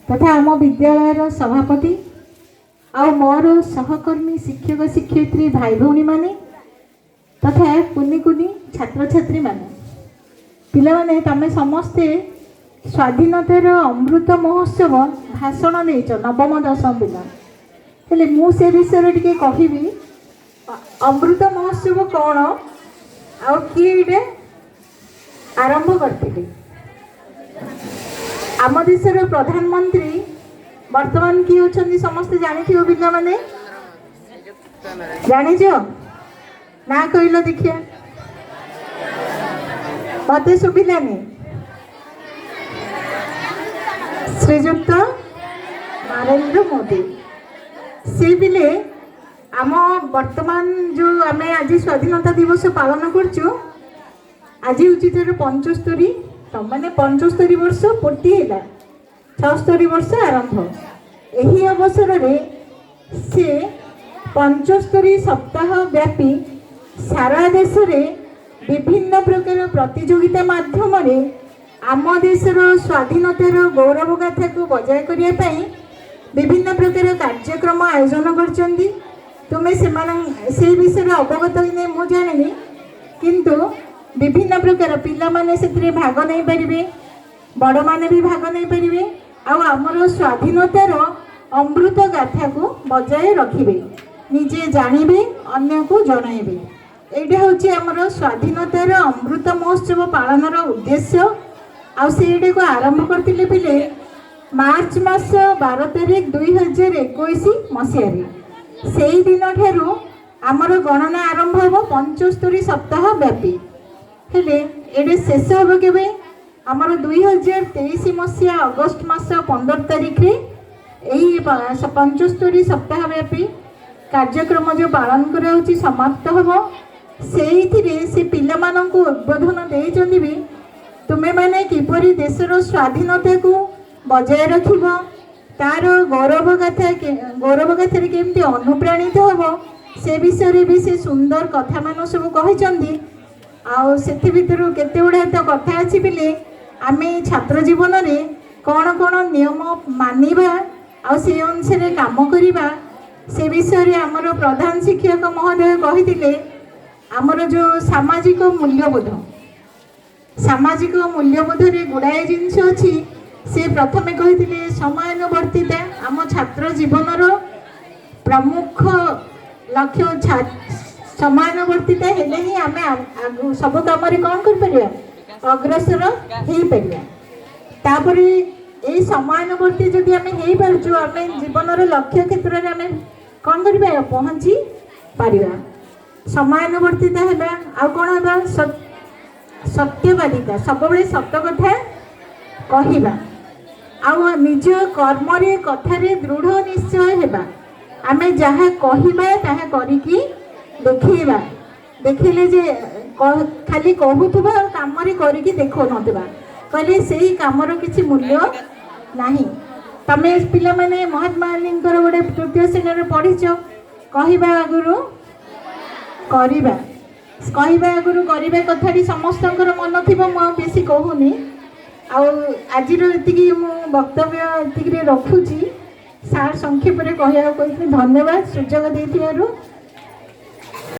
ତଥା ଆମ ବିଦ୍ୟାଳୟର ସଭାପତି ଆଉ ମୋର ସହକର୍ମୀ ଶିକ୍ଷକ ଶିକ୍ଷୟିତ୍ରୀ ଭାଇ ଭଉଣୀମାନେ ତଥା କୁନି କୁନି ଛାତ୍ରଛାତ୍ରୀମାନେ, ପିଲାମାନେ, ତମେ ସମସ୍ତେ ସ୍ୱାଧୀନତାର ଅମୃତ ମହୋତ୍ସବ ଭାଷଣ ଦେଇଛ ନବମ ଦଶମ ପିଲା। ହେଲେ ମୁଁ ସେ ବିଷୟରେ ଟିକେ କହିବି। ଅମୃତ ମହୋତ୍ସବ କ'ଣ ଆଉ କିଏ ଏଇଟା ଆରମ୍ଭ କରିଥିଲେ? ଆମ ଦେଶର ପ୍ରଧାନମନ୍ତ୍ରୀ ବର୍ତ୍ତମାନ କିଏ ଅଛନ୍ତି ସମସ୍ତେ ଜାଣିଥିବ। ପିଲାମାନେ, ଜାଣିଛ ନା? କହିଲ ଦେଖିଆ, ମତେ ଶୁଭିଲାନି। ଶ୍ରୀଯୁକ୍ତ ନରେନ୍ଦ୍ର ମୋଦି। ସେ ପିଲେ ଆମ ବର୍ତ୍ତମାନ ଯେଉଁ ଆମେ ଆଜି ସ୍ୱାଧୀନତା ଦିବସ ପାଳନ କରୁଛୁ, ଆଜି ହେଉଛି ତାର 75, ମାନେ 75 ବର୍ଷ ପୂର୍ତ୍ତି ହେଲା, 76 ବର୍ଷ ଆରମ୍ଭ। ଏହି ଅବସରରେ ସେ 75 ସପ୍ତାହ ବ୍ୟାପୀ ସାରା ଦେଶରେ ବିଭିନ୍ନ ପ୍ରକାର ପ୍ରତିଯୋଗିତା ମାଧ୍ୟମରେ ଆମ ଦେଶର ସ୍ୱାଧୀନତାର ଗୌରବ ଗାଥାକୁ ବଜାୟ କରିବା ପାଇଁ ବିଭିନ୍ନ ପ୍ରକାର କାର୍ଯ୍ୟକ୍ରମ ଆୟୋଜନ କରିଛନ୍ତି। ତୁମେ ସେମାନ ସେଇ ବିଷୟରେ ଅବଗତ କି ନାହିଁ ମୁଁ ଜାଣିନି, କିନ୍ତୁ ବିଭିନ୍ନ ପ୍ରକାର ପିଲାମାନେ ସେଥିରେ ଭାଗ ନେଇପାରିବେ, ବଡ଼ମାନେ ବି ଭାଗ ନେଇପାରିବେ ଆଉ ଆମର ସ୍ୱାଧୀନତାର ଅମୃତ ଗାଥାକୁ ବଜାୟ ରଖିବେ, ନିଜେ ଜାଣିବେ, ଅନ୍ୟକୁ ଜଣାଇବେ। ଏଇଟା ହେଉଛି ଆମର ସ୍ୱାଧୀନତାର ଅମୃତ ମହୋତ୍ସବ ପାଳନର ଉଦ୍ଦେଶ୍ୟ। ଆଉ ସେଇଟାକୁ ଆରମ୍ଭ କରିଥିଲେ ପିଲେ ମାର୍ଚ୍ଚ ମାସ 12 ତାରିଖ 2021 ମସିହାରେ। ସେଇ ଦିନଠାରୁ ଆମର ଗଣନା ଆରମ୍ଭ ହେବ 75 ସପ୍ତାହ ବ୍ୟାପୀ। ହେଲେ ଏଇଟା ଶେଷ ହେବ କେବେ? ଆମର 2023 ମସିହା ଅଗଷ୍ଟ ମାସ 15 ତାରିଖରେ ଏହି 75 ସପ୍ତାହ ବ୍ୟାପୀ କାର୍ଯ୍ୟକ୍ରମ ଯେଉଁ ପାଳନ କରାଯାଉଛି ସମାପ୍ତ ହେବ। ସେଇଥିରେ ସେ ପିଲାମାନଙ୍କୁ ଉଦ୍ବୋଧନ ଦେଇଛନ୍ତି ବି, ତୁମେମାନେ କିପରି ଦେଶର ସ୍ୱାଧୀନତାକୁ ବଜାୟ ରଖିବ, ତାର ଗୌରବ ଗାଥା ଗୌରବ ଗାଥାରେ କେମିତି ଅନୁପ୍ରାଣିତ ହେବ, ସେ ବିଷୟରେ ବି ସେ ସୁନ୍ଦର କଥାମାନ ସବୁ କହିଛନ୍ତି। ଆଉ ସେଥି ଭିତରୁ କେତେ ଗୁଡ଼ାଏ ତ କଥା ଅଛି ପିଲେ, ଆମେ ଛାତ୍ର ଜୀବନରେ କ'ଣ କ'ଣ ନିୟମ ମାନିବା ଆଉ ସେ ଅନୁସାରେ କାମ କରିବା, ସେ ବିଷୟରେ ଆମର ପ୍ରଧାନ ଶିକ୍ଷକ ମହୋଦୟ କହିଥିଲେ। ଆମର ଯେଉଁ ସାମାଜିକ ମୂଲ୍ୟବୋଧ, ସାମାଜିକ ମୂଲ୍ୟବୋଧରେ ଗୁଡ଼ାଏ ଜିନିଷ ଅଛି। ସେ ପ୍ରଥମେ କହିଥିଲେ ସମୟାନୁବର୍ତ୍ତିତା। ଆମ ଛାତ୍ର ଜୀବନର ପ୍ରମୁଖ ଲକ୍ଷ୍ୟ ସମୟାନୁବର୍ତ୍ତିତା ହେଲେ ହିଁ ଆମେ ସବୁ କାମରେ କ'ଣ କରିପାରିବା? ଅଗ୍ରସର ହେଇପାରିବା। ତାପରେ ଏଇ ସମୟାନୁବର୍ତ୍ତୀ ଯଦି ଆମେ ହେଇପାରୁଛୁ, ଆମେ ଜୀବନର ଲକ୍ଷ୍ୟ କ୍ଷେତ୍ରରେ ଆମେ କ'ଣ କରିପାରିବା? ପହଞ୍ଚି ପାରିବା। ସମୟାନୁବର୍ତ୍ତିତା ହେବା, ଆଉ କ'ଣ ହେବା? ସତ୍ୟବାଦିତା, ସବୁବେଳେ ସତ କଥା କହିବା ଆଉ ନିଜ କର୍ମରେ କଥାରେ ଦୃଢ଼ ନିଶ୍ଚୟ ହେବା। ଆମେ ଯାହା କହିବା ତାହା କରିକି ଦେଖେଇବା। ଦେଖିଲେ ଯେ ଖାଲି କହୁଥିବା ଆଉ କାମରେ କରିକି ଦେଖାଉନଥିବା କହିଲେ ସେଇ କାମର କିଛି ମୂଲ୍ୟ ନାହିଁ। ତମେ ପିଲାମାନେ ମହାତ୍ମା ଗାନ୍ଧୀଙ୍କର ଗୋଟେ ତୃତୀୟ ଶ୍ରେଣୀରେ ପଢ଼ିଛ, କହିବା ଆଗରୁ କରିବା। କହିବା ଆଗରୁ କରିବା କଥାଟି ସମସ୍ତଙ୍କର ମନ ଥିବ, ମୁଁ ଆଉ ବେଶୀ କହୁନି। ଆଉ ଆଜିର ଏତିକି ମୁଁ ବକ୍ତବ୍ୟ ଏତିକିରେ ରଖୁଛି। ସାର୍ ସଂକ୍ଷେପରେ କହିବାକୁ କହିଥିଲେ। ଧନ୍ୟବାଦ ସୁଯୋଗ ଦେଇଥିବାରୁ।